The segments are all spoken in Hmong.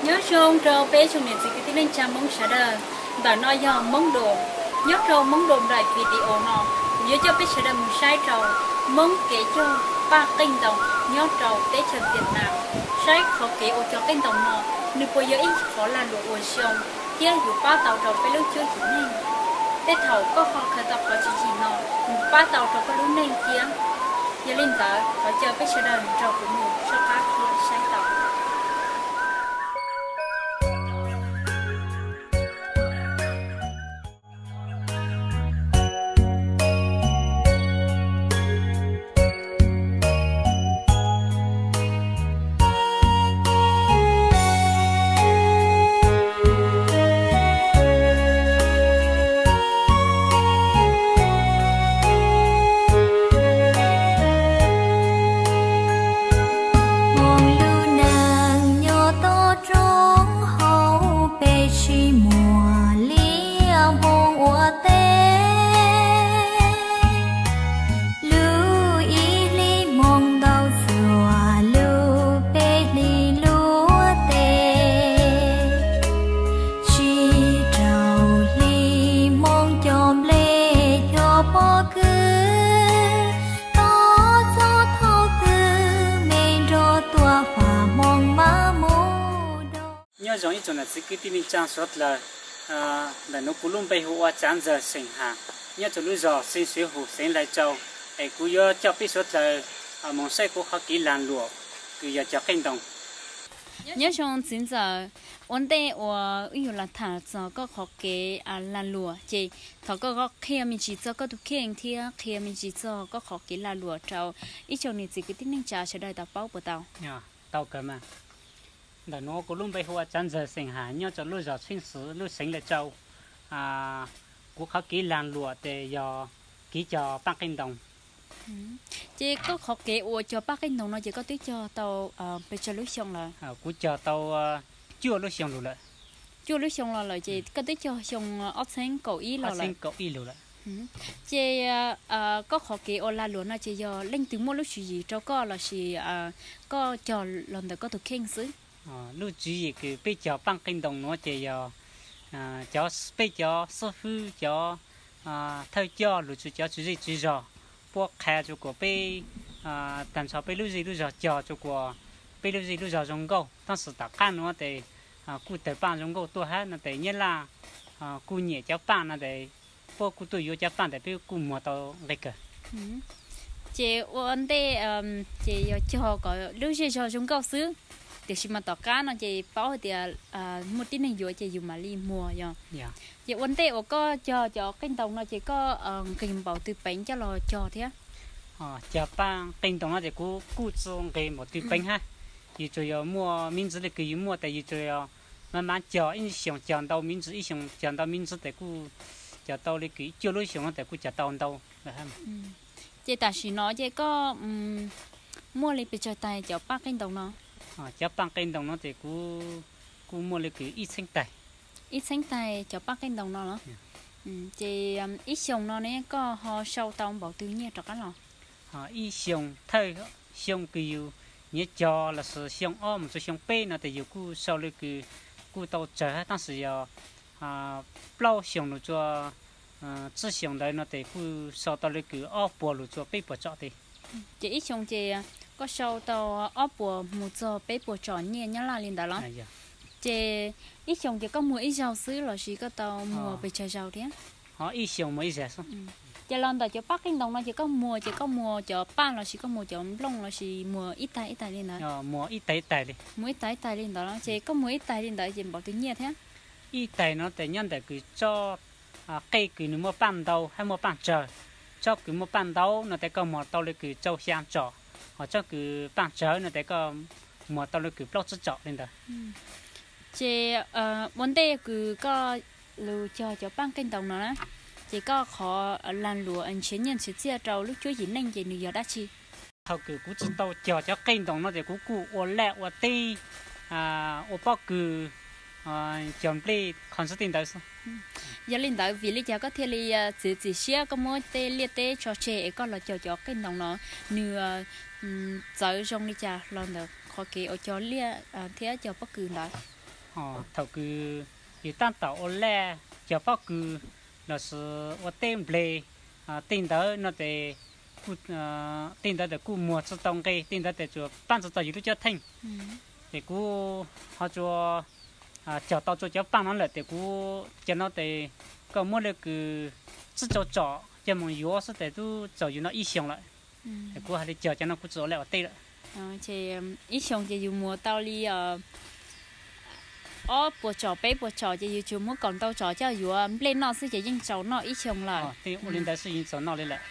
Nyob zoo rau peb tsoom niam txiv kwv tij neej tsa Hmoob sawv daws, ntawm no yog Hmoob Dum. Nyob rau Hmoob Dum daim video no, kuv yuav coj peb sawv daws mus saib rau Hmoob kev cog paj qeej ntoos nyob rau teb chaws Vietnam, saib qhov kev ua cog qeej ntoos no nws puas yog ib qhov lag luam uas zoo thiab yuav pab tau rau peb lub cuab yim neej. Tej thaum koj ho khaws tau qhov tswv yim no, nws pab tau rau koj lub neej thiab. Yog li ntawd thov caw peb sawv daws nrog kuv mus soj qab thiab saib tau. Hmoob lub neej nyob toj roob hauv peb tsis muaj liaj hmoob ua teb. Lub ib hlis hmoob ntau txuas lub peb hlis luag teb. Tsib rau hlis hmoob cog nplej cog pob kws, toj txog thaum twg me nrog tuaj faj hmoob maj mus dua. Nyob zoo ib tsoom niam txiv kwv tij neej tsa suav dlawg, ntawm nuav kuv lub npe hu ua Tsav Ntxawg xeem Has, nyob rau lub zos Xeev Suav Hus xeev Lais Tsau, es kuv yuav coj peb suav dlawg mus saib kuv qhov kev lag luam kws yog cog qeej ntoos. Nyob zoo txiv ntxawm, ua ntej uas wb yuav los tham txog koj qhov kev lag luam ces thov koj qhia me ntsis txog koj tus kheej thiab qhia me ntsis txog koj qhov kev lag luam rau ib tsoom niam txiv kwv tij neej tsa sawv daws tau paub puas tau? Tau kawg mas. Ntawm nuav kuv lub npe hu ua Tsav Ntxawg xeem Has, nyob rau lub zos Tsheej Xwv lub xeev Lais Tsau. Kuv qhov kev lag luam ces yog kev cog paaj qeej ntoos. Ces koj qhov kev uas cog paaj qeej ntoos no ces koj twb cog tau pes tsawg lub xyoo lawm? Kuv cog tau cuaj lub xyoo lug lawm. Cuaj lub xyoo los lawm ces koj twb cog xyoo ob txheeb kaum ib los lawm. Ces koj qhov kev ua lag luam no ces yog leej twg muaj lub tswv yim rau koj lossis koj cog los ntawm koj tus kheej xwb? Lub tswv yim kws peb cog paaj qeej ntoos nuav ces yog cov, peb cov xib fwb, cov thawj coj lug txug cov tswv zej tswv zog puab qha rua kuas peb, tag nrho peb lub zej lub zog cog rua kuas peb lub zej lub zog zoo nkauj. Tab sis tom qab nuav tes kuj tawg paaj zoo nkauj tuaj hab no tes Nyab Laj kuj nyiam cov paaj no tes puab kuj tuaj yuav cov paaj tes peb kuj muag tau nqi kawg. Ces ua ntej ces yog cog kom lub zej zog zoo nkauj xwb, tiam sis mas tom qab no ces paub hais tias muaj tib neeg yuav ces yus mam li muag yog. Ces ua ntej uas koj cog cov qeej ntoos no ces koj nqis npaum twg peev coj los cog thiab? Cog paaj qeej ntoos no ces kuv kuj tsi nqis npaum twg peev hab. Yus tsuas yog muaj miv ntsis le kws yus muaj tes yus tsuas yog maj mam cog, ib xyoos cog ntau miv ntsis, ib xyoos cog ntau miv ntsis tes kuj cog tau le kws cuaj lub xyoos no tes kuj cog tau ntau lawm hab. Ces tam sim no ces koj muaj li pes tsawg tais cov paaj qeej ntoos no? Cov paaj qeej ntoos no tes kuv kuj muaj le kws ib txheeb tais. Ib txheeb tais cov paaj qeej ntoos no los? Ces ib xyoos no ne koj ho sau tau npaum twg nyiaj rov qab los? Ib xyoos thawj xyoo kws yus nyiav cog lossis xyoo ob mus txug xyoo peb no tes yus kuj sau le kws kuj tau tsawg hab, tab sis yog plaub xyoos lug txug tsib xyoos ntawd no tes kuj sau tau le kws ob puas lug txug peb puas tsom tes. Ces ib xyoos ces koj sau tau ob puas mus txug peb puas tsom nyiaj Nyab Laj li ntawd los? Ces ib xyoos ces koj muag ib zaug xwb lossis koj tau muag pes tsawg zaug thiab? Ho ib xyoos muag ib zaug xwb. Ces los ntawm cov paaj qeej ntoos no ces koj muag ces koj muag cov paaj lossis koj muag cov nplooj lossis muag ib tais ib tais li ntawd? Muag ib tais ib tais li. Muag ib tais ib tais li ntawd los? Ces koj muag ib tais li ntawd ces npaum twg nyiaj thiab? Ib tais no tes nyob ntawm kws tsob qej kws nws muaj paaj ntau hab muaj paaj tsawg. Tsob kws muaj paaj ntau no tes koj muag tau le kws rau xyaa tsom, ho tsob kws paaj tsawg no tes koj muag tau le kws plaub tsib tsom li ntawd. Ces ua ntej kws koj lug cog cov paaj qeej ntoos no na, ces koj qhov lag luam nrhiav nyiaj nrhiav txiaj rau lub cuab yim neej ces nws yog dab tsi? Thaum kws kuv tsi tau cog cov qeej ntoos no ces kuv kuj ua laj ua teb, ua pob kws, cog nplej qhov ntsis tej ntawd xwb. Yog li ntawd vim li cas koj thiaj li txiav txim siab koj muab tej liaj teb tso tseg es koj los cog cov qeej ntoos no? Nws txawv zoo li cas los ntawm qhov kev uas cog liaj thiab cog pob kws ntawd? Thaum kws yus tab tom ua laj cog pob kws lossis ua teb nplej, tej ntawd no ces, tej ntawd ces kuj muag tsi tau nqe, tej ntawd ces tsuas paab tsi tau yus lub cov theej. Ces kuv ho tsuas cog tau tsuas cov paaj no lawm ces kuv cov no ces koj muab le kws tsib rau tsom coj moog yuav xwb ces tub txaus yus noj ib xyoos lawm. Kuv hais li cog cov no kuv tsi ua laj ua teb lawm. Ib xyoos ces yus muag tau li ob puas tsom peb puas tsom ces yus tsuas muab kaum ntau tsom coj yuav nplej noj xwb ces yeej txaus noj ib xyoos lawm. Ua li ntawd xwb yeej txaus noj li lawm.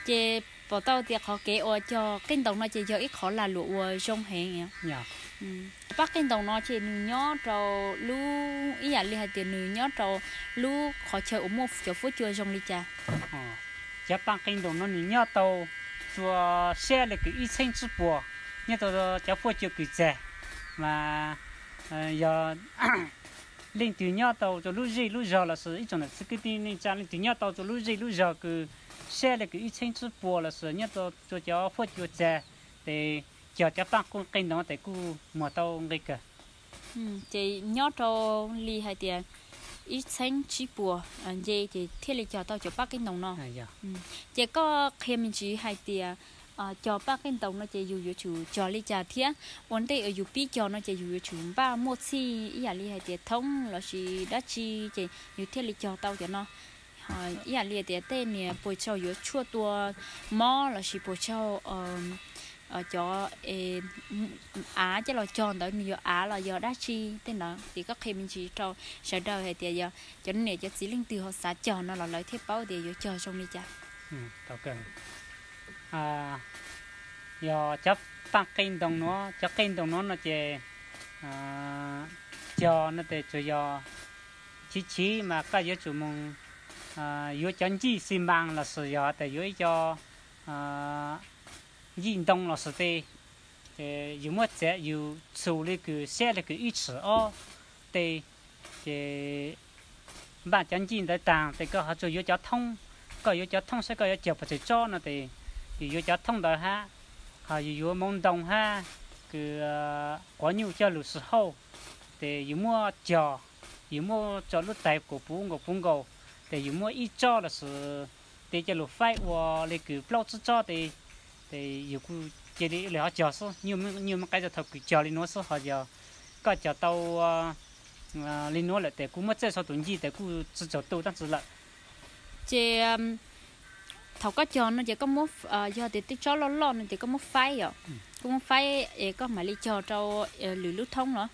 Ces pom tau tias qhov kev uas cog qej ntoos no ces yog ib qhov lag luam uas zoo heev. Paj qej ntoos no ces nws nyob rau lub, ib yam li hais tias nws nyob rau lub qhov chaw uas muaj cov fuab cua zoo li cas? Cov paj qej ntoos no nws nyob tau rua sab le kws ib txheeb tsib puas, nyob rau cov fuab cua kws txag, mas yog leej twg nyob tau rua lub zej lub zog lossis ib tsoom nam txiv kwv tij neej tsa leej twg nyob tau rua lub zej lub zog kws sab le kws ib txheeb tsib puas lossis nyob rau rua cov fuab cua txag, ces cog cov paj qej ntoos no ces kuj muag tau nqe kawg. Ces nyob rau li hais tias ib txheeb tsib puas nce ces thiaj li cog tau cov paj qej ntoos no. Ces koj qhia me ntsis hais tias cog paj qej ntoos no ces yus yuav tsum cog li cas thiab ua ntej uas yus pib cog no ces yus yuav tsum npaj muaj txhij ib yam li hais tias thoob lossis dab tsi ces yus thiaj li cog tau cov no. Ib yam li tias tej niag puas tsaug yuav tshuaj tua mob lossis puas tsaug cov av coj los cog ntawd nws yog av los yog dab tsi tej ntawd ces koj qhia me ntsis rau sawv daws hais tias yog cov niam cov txiv leej twg ho xav cog no los lawv thiaj paub tias yuav cog zoo li cas. Yog cov paj qej ntoos no, cov qej ntoos no no ces cog no ces tsuas yog chiv chiv mas koj yuav tsum moog yuav cov ncij xi mas lossis yog tas yuav ib co ncij ntoo lossis tej, ces yus muab txav yus txhum le kws sab le kws ib tshim ob tej, ces npaj cov ncij ntawd taag ces koj ho tsuas yuav cov thoob, koj yuav cov thoob saib koj yuav cog puas tseem tsob no ces yus yuav cov thoob ntawd hab, ho yus yuav moov ntoo hab kws quav nyuj coj lug sw hauj, ces yus muab cog, yus muab tso lub tais kaum puv nkaus puv nkaus, ces yus muab ib tsob lossis tej coj lug faib ua le kws plaub tsib tsob tej, ces yus kuj cia li ua li hov cog xwb, nyuaj me qe rua thaum kws cog li nuav xwb, ho yog koj cog tau li nuav lawm ces kuj muab txawj sau tus ncij ces kuj tsi tsaug tu dlaab tsi lawm. Ces thaum koj cog no ces koj muab, yog tias tej tsob loj loj no ces koj muab faib os, koj muab faib es koj mam li cog rau lwm lub thoob los?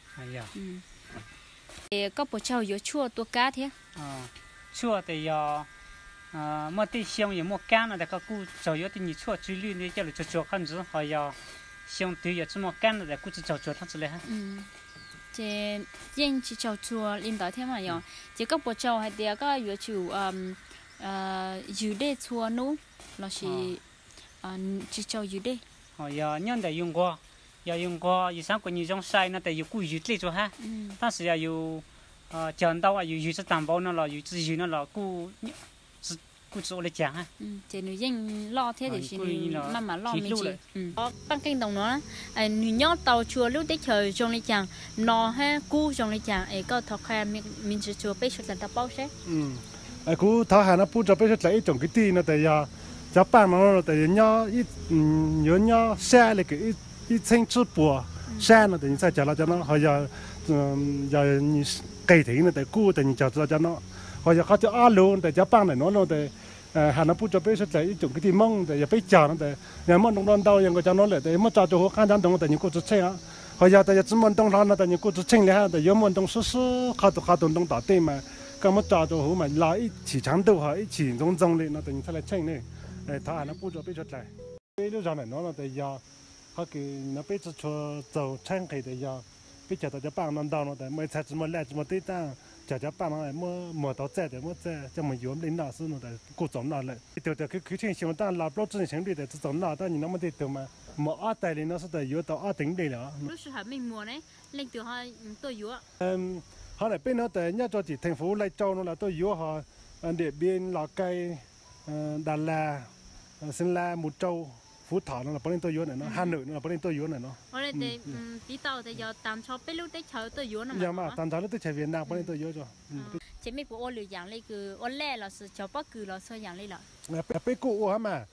Ces koj puas tsaug yuav tshuaj tua kab thiab? Tshuaj ces yog muaj tej xyoo yog muaj kab no ces koj kuj tsaug yuav tej nyuag tshuaj tsw lwj coj lug tsuag tsuag qhov ntxiv, ho yog xyoo twg yog tsi muaj kab no ces kuj tsi tsaug tsuag dlaab tsi le hab. Ces yeej tsi tsaug tsuag li ntawd thiab mas yog. Ces koj puas tsaug hais tias koj yuav tsum ywg dej txhua nub lossis tsi tsaug ywg dej? Ho yog nyob ntawm yus nquag, yog yus nquag yus xaav kuas nyuas zoo sai no ces yus kuj ywg dlej tsuag hab, tab sis yog yus cog ntau yus ywg tsi taag npaum no los yus tsi ywg no los kuj tsi ua li cas hab. Ces nws yeej loj thiab tiam sis maj mam loj me ntsis. Paj qeej ntoos no nws nyob tau rua lub teb chaws zoo li cas, mlo hab kub zoo li cas es koj thov qha me ntsis rua peb suav dlawg tau paub seb. Kuv thov has no pub rua peb suav dlawg ib tsoom kwv tij no tas yog cov paaj no tas yuav nyob sab le kws ib txheeb tsib puas sab no tas nws txhaj cog los cov no, ho yog, yog nws qis theem no tas kuj tas nws cog tsi los cov no. Ho yog qhov thib ob lug tas cov paaj ntawm nuav no tas has no pub rua peb suav dlawg ib tsoom kwv tij Moob tas yog peb cog no tas yog muaj ntoo ntau ntau yog nkaus cov no lawm tas muab tso rua huv qaab ncav ntoo tas nws kuj tsi tsheej. Ho yog tas yog tsi muaj ntoo hlo no tas nws kuj tsi tsheej li hab, tas yuav muaj ntoo sub sub qhov tus qhov tus ntoo tom tej mas koj muab tso rua huv mas los ib chim tshaav ntuj ho ib chim ntxoov ntxoo li no tas nws txhaj le tsheej ne. Thov has no pub rua peb suav dlawg. Peb lub zog ntawm nuav no tas yog qhov kws no peb tsi tshua txaus tshaib nqhis tas yog peb cog tau cov paaj no ntau no tas muaj ib txha tsi muaj laj tsi muaj teb taag, cog cov paaj no muab muag tau txaj tas muab txaj coj moog yuav nplej noj xwb no tas kuj txaus noj lawm. Tej tug tas khwv khwv tsheej xyoo taag los plaub tsib nyuag xyoo nplej tas tsi txaus noj, tab sis no muaj tej tug mas muag ob taig li no xwb tas yuav tau ob teev nplej lawm. Lub sij hawm mej muag ne, leej twg tuaj yuav? Ho ntawm peb no tas nyob rua tim theem fuv Lai Châu no los tuaj yuav, ho Điện Biên, Lào Cai, Đà Lạt, Sơn La, Mộc Châu, Phú Yên. Phú Thọ no los puav leej tuaj yuav ntawm no, Hà Nội no los puav leej tuaj yuav ntawm no. Yog mas tag nrho lub teb chaws Việt Nam puav leej tuaj yuav os. Ces mej puas ua lwm yaam li kws ua laj los sis cog pob kws los txhua yaam li lawm? Peb kuj ua mas.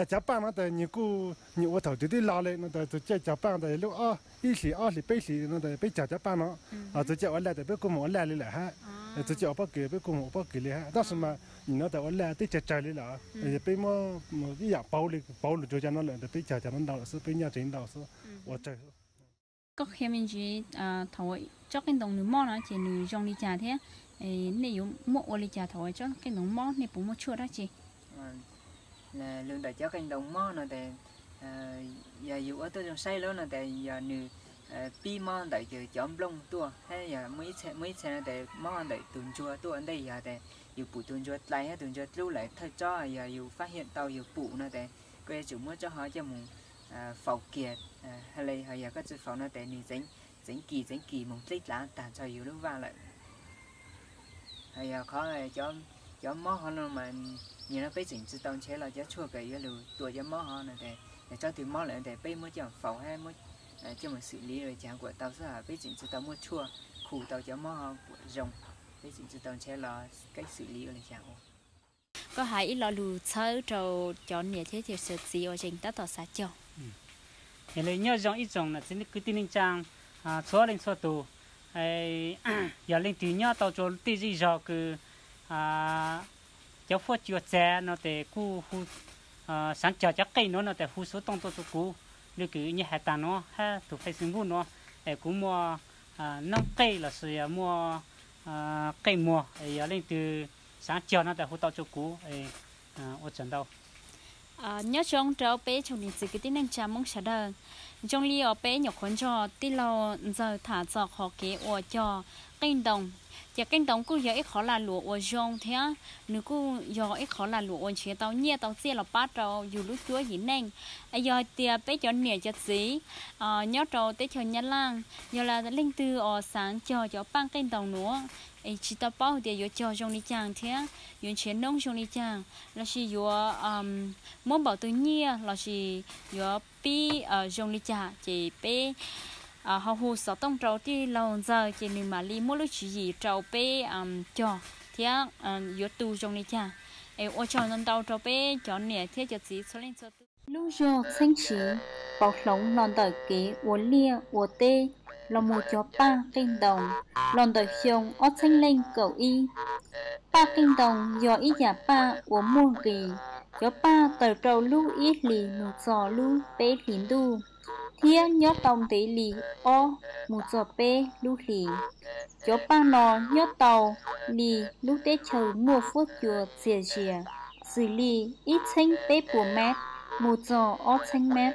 Cog paaj no tas nws kuj, nws ua thaum twg twb los li no tas txug caij cog paaj tas lub ib hlis ob hlis peb hlis no tas peb cog cov paaj no. Txug caij ua laj tas peb kuj mus ua laj li lawm hab. Txug caij ua pob kws peb kuj mus ua pob kws li hab. Tab sis mas nim no tas ua laj teb tsawg tsawg li lawm, yog peb muab ib yaam pauv li pauv lug rua cov no lawm tas peb cog cov no ntau lawm xwb, peb nyob tsev ntau xwb, ua tsawg. Koj qhia me ntsis thaum uas tsob qeej ntoos nws mob no ces nws zoo li cas thiab nej yuav muab ua li cas thaum uas tsob qeej ntoos mob, nej puas muaj tshuaj dab tsi? Lug ntawm cov qeej ntoos mob no tas, yog yus ua tuab zoo saib lawm no tas yog nws pib mob ntawm cov nplooj tuaj hab yog muaj ib txha no tas mob ntawm tug ntsuag tuaj ua ntej, yog tas yus pum tug ntsuag dlai hab tug ntsuag dlub lawm thawj tsob, yog yus phát hiện tau yus pum no tas koj yuav tsum muab tsob hov coj mus faus kiag, hab le hos yog koj tsi faus no tas nws txeev kis txeev kis moog dleb dlav tag nrho yus lub vaj lawm. Hos yog qhov cov mob hov no mas nim no peb tseem tsi tau nrhiav los cov tshuaj kws yuav lug tua cov mob hov no tas yog tsob twg mob lawm tas peb muab coj faus hab coj mus xwm lis ua li cas kuas tau xwb, peb tseem tsi tau muaj tshuaj khu tau cov mob hov kuas zoo, peb tseem tsi tau nrhiav los keeb xwm lis ua li cas ua. Koj has ib lo lug txhawb rau cov niam thiab cov txiv uas zeem tab tom xav cog. Yog li nyob zoo ib tsoom nam txiv kwv tij neej tsaa txhua leej txhua tug, yog leej twg nyob tau rua tej zej zog kws cov fuab cua txag no tas kuj hu, xaav cog cov qeej nuav no tas hu xuv tooj tuaj rua kuv, lub kws nyaj has tas nuav hab tug Facebook nuav, es kuv muaj noob qeej lossis yog muaj qeej muag, yog leej twg xaav cog no tas hu tau rua kuv. Ua tsaug ntau. Nyob zoo rau peb tsoom niam txiv kwv tij neej tsaa Moob sawv daws. Zoo li uas peb nyuam qhuav nrog tij laug Ntxawg tham txog qhov kev uas cog qeej ntoos, ces qeej ntoos kuj yog ib qhov lag luam uas zoo thiab nws kuj yog ib qhov lag luam uas nrhiav tau nyiaj tau txiaj los pab rau yus lub cuab yim neej. Yog hais tias peb cov niam cov txiv nyob rau teb chaws Nyab Laj, yog leej twg uas xaav cog cov paaj qeej ntoos nuav, es tsis tau paub hais tias yuav cog zoo li cas thiab yuav nrhiav noob zoo li cas, lossis yuav muab npaum twg nyiaj lossis yuav pib zoo li cas, ces peb ho hu xov tooj rau tij laug Ntxawg ces nws mam li muab lub tswv yim rau peb cog thiab yuav tu zoo li cas. Es ua tsaug ntau ntau rau peb cov niam thiab cov txiv txhua leej txhua tus. Lub zog Txheeb Siv pauv hloov los ntawm kev ua liaj ua teb los mus cog paaj qeej ntoos los ntawm xyoo ob txheeb leej kaum ib. Paaj qeej ntoos yog ib yam paaj uas muaj nqis, cov paaj taws rau lub ib hlis mus txog lub peb hlis ntuj, thiab nyob tau ntev li ob mus txog peb lub hlis. Cov paaj no nyob tau li lub teb chaws muaj fuab cua txias zias, xws li ib txheeb peb puas mev mus txog ob txheeb mev.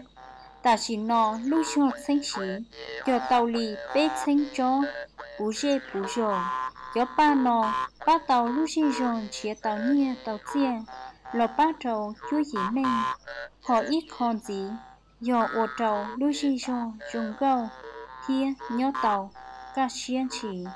Tam sim no lub zog Txheeb Siv cog tau li peb txheeb tsob puv zej puv zos. Cov paaj no pab tau lub zej zog nrhiav tau nyiaj tau txiaj los pab rau cuab yim neej. Ho ib qho ntxiv yog ua rau lub zej zog zoo nkauj thiab nyob tau kaj siab ntshis.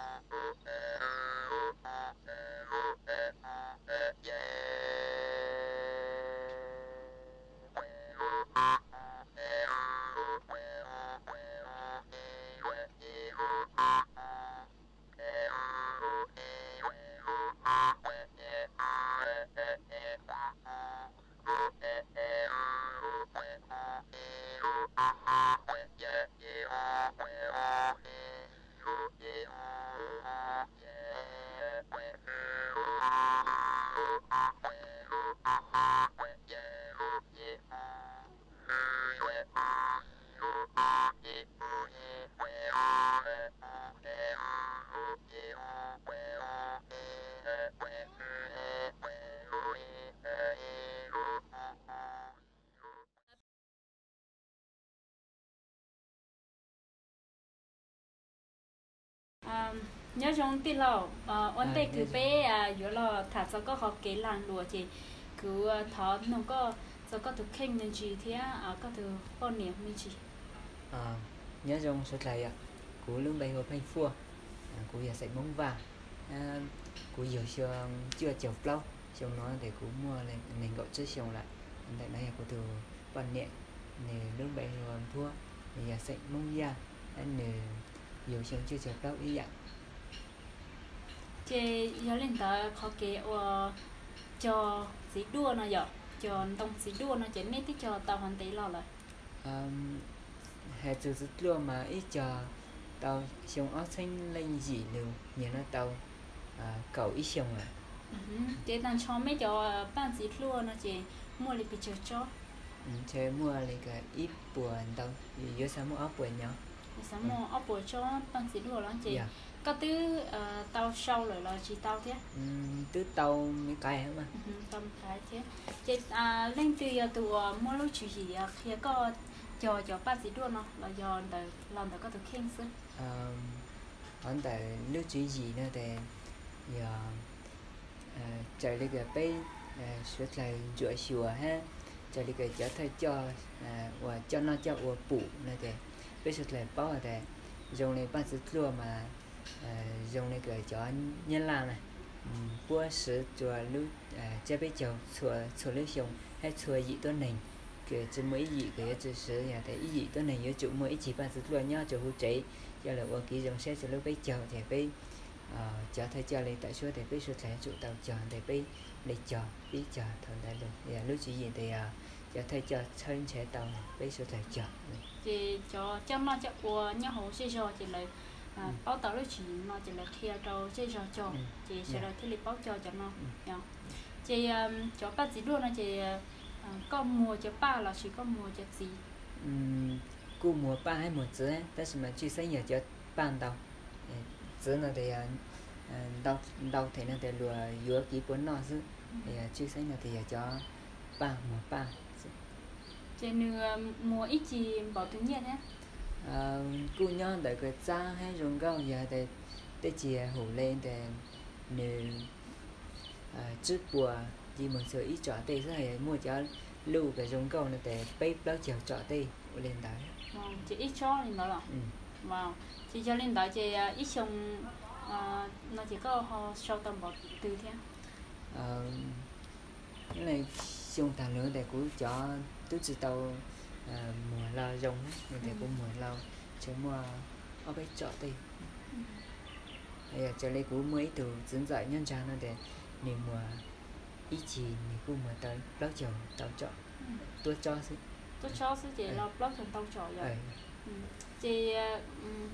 Nyob zoo tij laug, ua ntej kws peb yuav los tham txog koj qhov kev laag luam ces kuv thov noog koj txog koj tug kheej me ntsis thiab koj tug poj niam me ntsis. Nyob zoo suav dlawg, kuv lub npe hu Pheej Fuaj, kuv yog xeem Moob Vaj, kuv yug xyoo cuaj caug plaub, xyoo no tes kuv muaj neeg nkaum tsib xyoo lawm. Ntawm no yog kuv tug poj niam, nws lub npe hu ua Npuab, nws yog xeem Hmoob Yaj, nws yug xyoo cuaj caug plaub ib yam. Ces yog li ntawd qhov kev uas cog txiv duaj no yom, cog ntoo txiv duaj no ces nej twb cog tau hov ntev los lawm? Hais txog txiv duaj mas ib cog tau xyoo ob txheeb leej yim lug, nyuag no tau kaum ib xyoos lawm. Ces tag nrho meb cov paj txiv duaj no ces muaj li pes tsawg tsob? Ntshe muaj li ib puas ntau, yuav xav muaj ob puas nyob. Yuav xav muaj ob puas tsob paj txiv duaj los ces koj twb tau sau lawm los tsis tau thiab? Twb tau me qaib mas. Tau me qaib thiab. Ces leej twg yog tus uas muaj lub tswv yim qhia koj cog cov paj txiv duaj no los yog los ntawm koj tus kheej xwb? Hov ntawm lub tswv yim no tes yog raws li peb suav dlawg ntsuam xyuas hab raws li cov thawj coj uas coj noj coj ua pum no tes peb suav dlawg paub tas zoo li paj txiv duaj mas zoo li cov Nyab Laj na, puab siv rua lub tsiab peb caug txhua lub xyoo hab txhua yim tuab neeg. Kws tsis muaj ib yim kws yuav tsis siv, yog tas ib yim tuab neeg yuav tsum muaj ib cig paj txiv duaj nyob rua huv tsev coj los ua kev zoo saib rua lub peb caug. Ces peb cov thawj coj li tawm suab tes peb suav dlawg yuav tsum tau cog tes peb li cog pib cog thaum ntawd lug. Yog lub tswv yim tes yog cov thawj coj txhawb nrhav tau peb suav dlawg cog. Ces cov coj noj coj ua nyob hauv zej zog ces lawv paub tau lub tswv yim no ces lawv qhia rau zej zog cog ces sawv daws thiaj li paub cog cov no. Ces cov paj txiv duaj no ces koj muag cov paj lossis koj muag cov txiv? Kuj muag paj hab muag txiv, tab sis mas tshwj xeeb yog cov paj ntau. Txiv no tes yog ntau them no tes luas yuav kev puav noj xwb. Yog tshwj xeeb no tes yog cov paj, muag paj. Ces nws muag ib cig npaum twg nyiaj thiab? Kuj nyob ntawm kws txab hab zoo nkauj, yog tes tej cig hum le tes nws tsib puas ci moog txug ib tsom tej xwb, muaj cov luj kws zoo nkauj no tes peb plaub caug tsom tej ua li ntawd. Ces ib tsob li ntawd los? Ces yog li ntawd ces ib xyoo no ces koj ho sau tau npaum twg thiab? Xyoo tag lug tes kuv cov tub tsis tau muag lug zoo, tes kuv muag lug tsuas muaj ob peb tsom tej. Yog raws li kuv muaj ib tug txiv ntxawm nyob nraag no tes nws muag ib cig nws kuj muag tau plaub caug tau tsom, tuab tsob xwb. Tuab tsob xwb ces los plaub caug tau tsom yog? Ces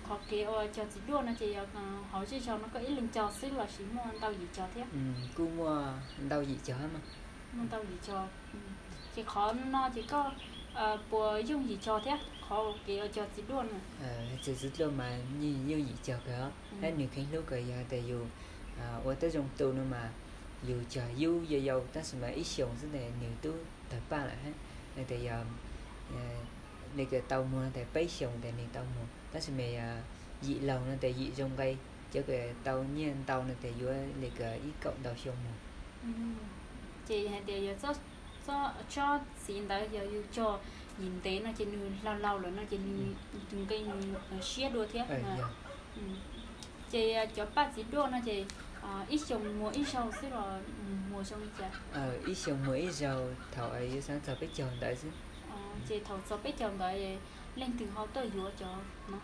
qhov kev uas cog txiv duaj no ces yog hauv zej zog no koj ib leeg cog xwb lossis muaj ntau yim cog thiab? Kuj muaj ntau yim cog mas. Muaj ntau yim cog. Ces qhov no ces koj puas yooj yim cog thiab qhov kev uas cog txiv duaj no? Txiv, txiv duaj mas yeej yooj yim cog kawg, hab nws kheev hlub kawg, yog tes yus ua tib zoo tu no mas yus cog yub yau yau tab sis mas ib xyoos xwb tes nws tub tawg paj lawm hab. Yog tes yog li kws tau muag tes peb xyoos tes nws tau muag, tab sis mas yim laug no tes yim zoo nqe, cov kws tau nyiaj ntau no tes yuav li kws ib kaum ntau xyoo muag. Ces hais tias yog tsob txiv ntawd yog yus cog yim ntev no ces nws laug laug lawm no ces nws tus nqi nws siab dua thiab. Ces cov paj txiv duaj no ces ib xyoos muag ib zaug xwb los muag zoo li cas? Ib xyoos muag ib zaug thaum yuav xav txog peb caug ntawd xwb. Ces thaum txog peb caug ntawd leej twg ho tuaj yuav cov no?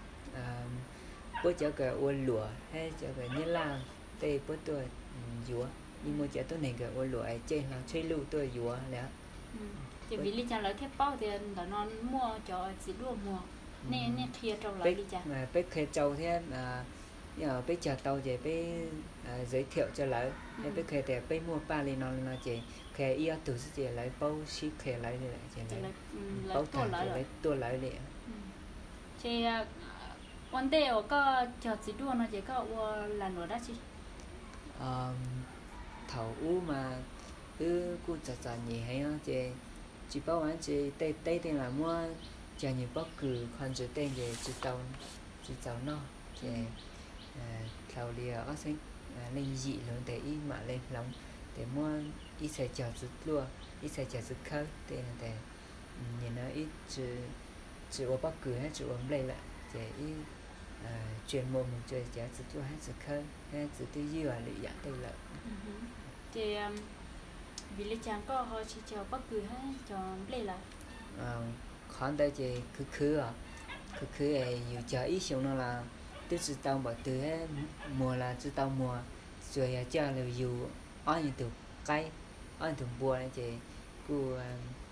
Puab cov kws ua luam hab cov kws Nyab Laj tej puab tuaj yuav, yeej muaj cov tuab neeg kws ua luam es cej hlo tsheb luj tuaj yuav li. Ces vim li cas lawv thiaj paub tias ntawm no muaj cov txiv duaj muag? Nej, nej qhia rau lawv li cas? Peb qhia rau thiab, peb cog tau ces peb giới thiệu rau lawv, peb qhia tias peb muaj paj li no li no ces qhia ib ob tug xwb ces lawv paub sib qhia lawv li lawm ces lawv paub tag ces lawv tuaj lawv li. Ces ua ntej uas koj cog txiv duaj no ces koj ua lag luam dab tsi? Thaum ub mas wb kuj txom txom nyem heev ces tsis paub ua dab tsi, tej teb tej los muab cog nyuag pob kws kho ntsws tej ces tsis txaus noj ces dhau li ob xeeb leej yim lug tes wb mam le hloov tes muab ib txhia cog txiv duaj, ib txhia cog txiv khawb tej no tes nim no wb tsis ua pob kws hab tsis ua nplej lawm ces wb tsuas muaj moog rua cov txiv duaj hab txiv khawb hab txiv twb ywj lwm yam tej lawm. Ces vim li cas koj ho tsis cog pob kws hab cog nplej lawm? Qhov ntawd ces khwv khwv os, khwv khwv es yus cog ib xyoos no los twb tsis tau npaum twg, muag los tsis tau muag, tsuas yog coj los yus ob nyuag tus qaib, ob nyuag tus npua no ces kuj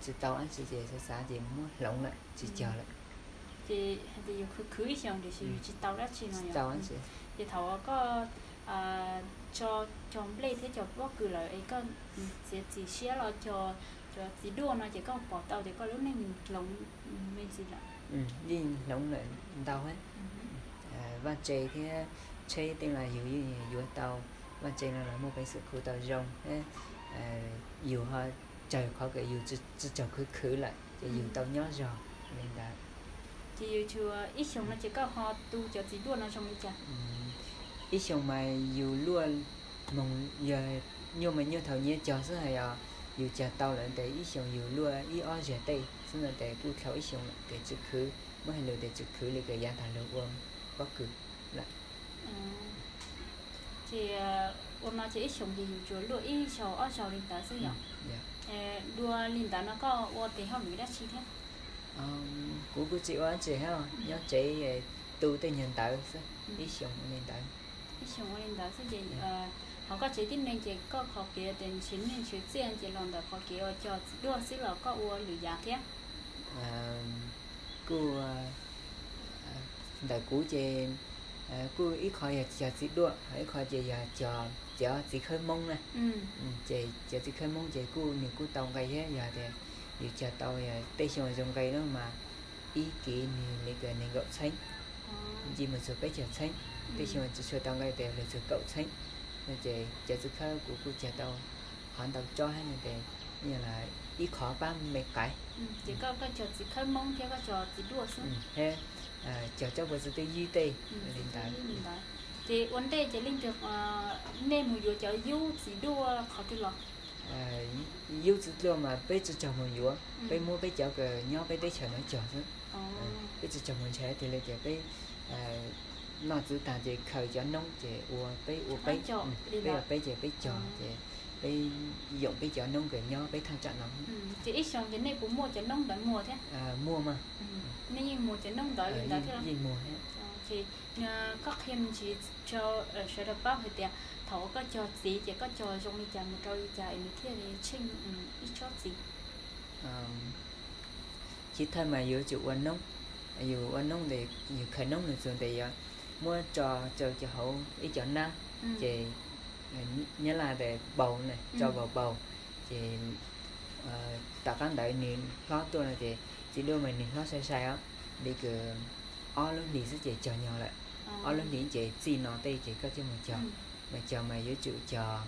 tsis tau dab tsi ces xav xav ces muab hloov lawm tsis cog lawm. Ces hais tias yus khwv khwv ib xyoos tiam sis yus tsis tau dab tsi no, tau dab tsi. Ces thaum koj tso cog nplej thiab cog pob kws lawm es koj txiav txim siab los cog cov txiv duaj no ces koj pom tau tias koj lub neej hloov me ntsis lawm. Yeej hloov lawm ntau. Vaj tse thiab tsheb tej los yus yeej yuav tau, vaj tse no los muaj peev xwm khu tau zoo thiab yus ho raws qhov uas yus tsis txhob khwv khwv lawm ces yus tau nyob zog li ntawd. Ces yus tsuas ib xyoos no ces koj ho tu cov txiv duaj no zoo li cas? Ib xyoos mas yus luaj moog, yog nyuaj mas nyuaj thaum nyiaj cog xwb, hais os yus cog tau lawm tes ib xyoos yus luaj ib ob zaug tej xwb no tes kuj dhau ib xyoos lawm tes tsis khwv, muab hais lus tes tsis khwv li, kuj yav tag lug ua pob kws lawm. Ces ua no ces ib xyoos ces yus tsuas luaj ib zaug ob zaug li ntawd xwb yom? Dua li ntawd no koj ua tes hauj lwm dab tsi thiab? Kuv kuj tsis ua dab tsi thiab, nyob tsev tu tej nyuag ntawv xwb, ib xyoos ua li ntawd. Ib xyoos ua li ntawd xwb ces hauv koj tsev tib neeg ces koj qhov kev tias nrhiav nyiaj nrhiav txiaj ces los ntawm qhov kev uas cog txiv duaj xwb los koj ua lwm yam thiab? Kuj ntawm kuv ces kuj ib qho yog cog txiv duaj, ho ib qho ces yog cov txiv khawb Hmoob na. Ces cov txiv khawb Hmoob ces kuj nws kuj tau nqe thiab, yog tias yus cog tau, yog tej xyoo zoo nqe lawm mas ib kiv nws li nees nkaum txheeb, nce mus txug peb caug txheeb. Tej xyoo tsis tshua tau nqe tes lug txug kaum txheeb. No ces cov txiv khawb kuv kuj cog tau qhov ntau tsob thiab no ces ib qho pab me qaib. Ces koj cog txiv khawb Hmoob thiab koj cog txiv duaj xwb thiab cog tsob puas txwv twj ywm tej li ntawd. Ces ua ntej ces leej twg, nej mus yuav cov yub txiv duaj qhov twg los? Yub txiv duaj mas peb tsis txhob mus yuav, peb muab peb cov uas nyob peb teb chaws no cog xwb. Peb tsis txhob mus nrhiav twg li ces peb noj txuv tag ces khaws cov noob ces ua peb ua peb, peb ua peb ces peb cog ces peb yoom peb cov noob uas nyob peb thaj tsam no. Ces ib xyoos ces nej puas muaj cov noob ntawd muag thiab? Muaj mas. Nej yeej muag cov noob ntawd li ntawd thiab los? Yeej muag thiab. Koj qhia me ntsis rau sawv daws paub hais tias thaum uas koj cog txiv ces koj cog zoo li cas mus rau li cas es nws thiaj li tsheej ib tsob txiv? Chiv thawj mas yuav tsum ua noob. Yus ua noob tes yus khaws noob nws txug tes yuav muab tso rau cov hauv ib cov nab, ces nyab laj tes bau na, tso vau bau, ces tom qab ntawd nws hlob tuaj no ces txiv duaj mas nws hlob sai sai os, li kws ob lub hlis xwb ces cog nyog lawm. Ob lub hlis ces txij no tej ces koj coj mus cog, mas cog mas yuav tsum cog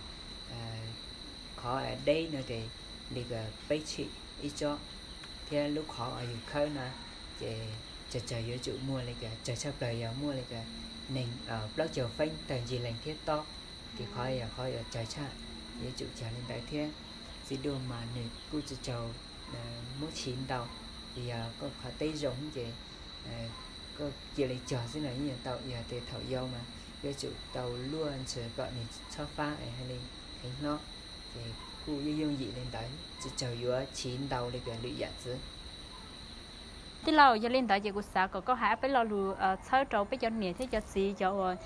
qhov deb no ces li kws peb tshim ib tsob, thiab lub qhov uas yus khawb na ces tsawg tsawg yuav tsum muaj li kws tsawg tshaj plaws yog muaj li kws neeg plaub caug feeb tawg ncig leeg thiab tob, ces qhov yog qhov uas tsawg tshaj, yuav tsum cog li ntawd thiab. Txiv duaj mas nws kuj tsis txhob muab chiv ntau, yog koj qhov teb zoo ces koj cia li cog xwb los yeej yuav tau, yog tias thaum yau mas yuav tsum tau luaj ntxhw kom nws txhob fab es thiaj li kheev hlob, ces kuj yooj yooj yim li ntawd, tsis txhob yuav chiv ntau li kws lwm yam txwv. Tij laug, yog li ntawd ces kuv xav kom koj hais ob peb lo lus txhawb rau peb cov niam thiab cov txiv cov uas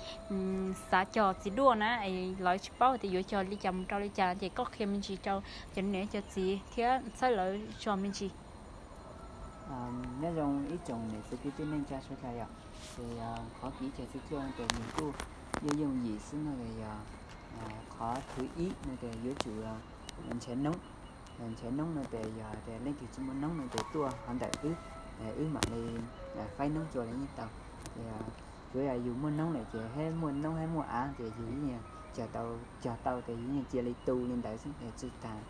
xav cog txiv duaj na, lawv tsis paub tias yuav cog li cas mus rau li cas, ces koj qhia me ntsis rau cov niam cov txiv thiab txhawb lawv tso me ntsis. Nyob zoo ib tsoom niam txiv kwv tij neej tsa sawv daws yom, ces qhov kev cog txiv duaj ces nws kuj yooj yooj yim xwb no ces yog qhov thwv ib no ces yuav tsum nrhiav noob. Nrhiav noob no ces yog tias leej twg tsis muaj noob no ces tuaj qhov ntawm wb, wb mam li faib noob rau lawv yeej tau. Ces tsuav yog yus muaj noob lawm ces hab muaj noob hab muaj av ces yus yeej cog tau, cog tau ces yus yeej cia li tu li ntawd xwb es tsis tas,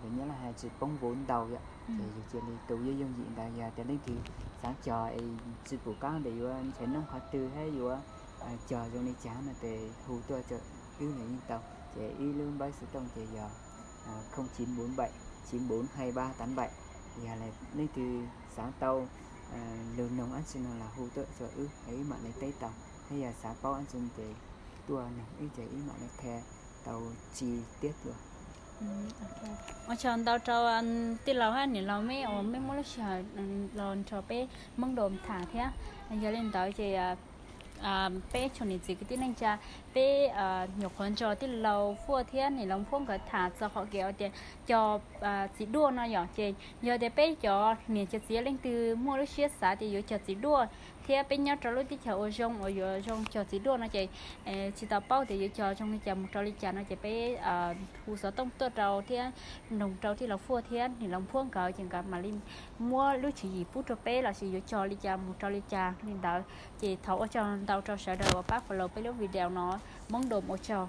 kuv nyob laj hais tsis poob vuv ntau yom, ces yus cia li tu yooj yooj yim ntawd. Yog tias leej twg xav cog es tsis pum qab tias yuav nrhiav noob qhov twg hab yuav cog zoo li cas no ces hu tuaj rau wb los yeej tau. Ces wb lub npawb xov tooj ces yog không chín bốn bảy chín bốn hai ba tám bảy. Yog leej twg xav tau lus noog dab tsi no los hu tuaj rau wb, wb mam li teb tau, thiab yog xav paub dab tsi ces tuaj noog wb ces wb mam li qhia tau chi tiab dua. Ua tsaug ntau rau tij laug hab niam laug meb uas meb muab lub sij hawm los nrog peb Hmoob Dom tham thiab. Yog li ntawd ces peb tsoom niam txiv kwv tij neej tsa, peb nyuam qhuav nrog tij laug Fuaj thiab niam laug Phuab nkawd tham txog qhov kev tias cog txiv duaj no yom, ces yog tias peb cov niam cov txiv leej twg muaj lub siab xav tias yuav cog txiv duaj thiab peb nyob rau lub teb chaws ua zoo uas yuav zoo cog txiv duaj no ces tsis tau paub tias yuav cog zoo li cas mus rau li cas no ces peb hu xov tooj tuaj rau thiab nug rau tij laug Fuaj thiab niam laug Phuab nkawd ces nkawd mam li muab lub tswv yim pub rau peb lossis yuav cog li cas mus rau li cas li ntawd. Ces thov ua tsaug ntau rau sawv daws uas pab follow peb lub video no. Hmoob Dom ua tsaug.